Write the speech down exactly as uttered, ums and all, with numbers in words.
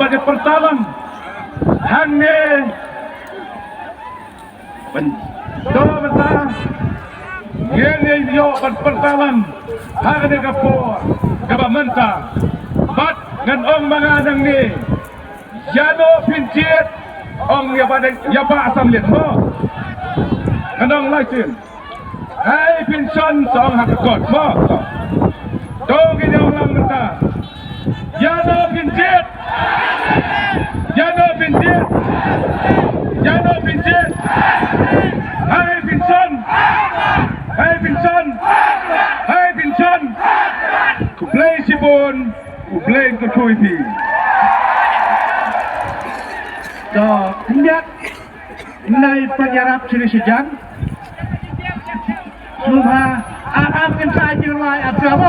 Ka pyrta lang hangne. Ban to mynta ngin ïa ïoh ban pyrta lang ha kane ka por kaba mynta. Bad ngan ong ma nga nangne, ïano phin jied, ong ïa ba dang ïa ba samlin mo. Ngan ong lai sien. Hei phin shon, sa ong ha ka kot mo. To ngin ïa ong lang mynta. Ïano phin jied. Ïano phin jied. Ïano phin jied. Hei phin shon. Hei phin shon. Hei phin shon. Khublei shibun. Khublei kyrkhu ïa phi. To, nyak. Nai panyarap sini sejang. Sumha, aram kan sa jingwai, ap sa mo.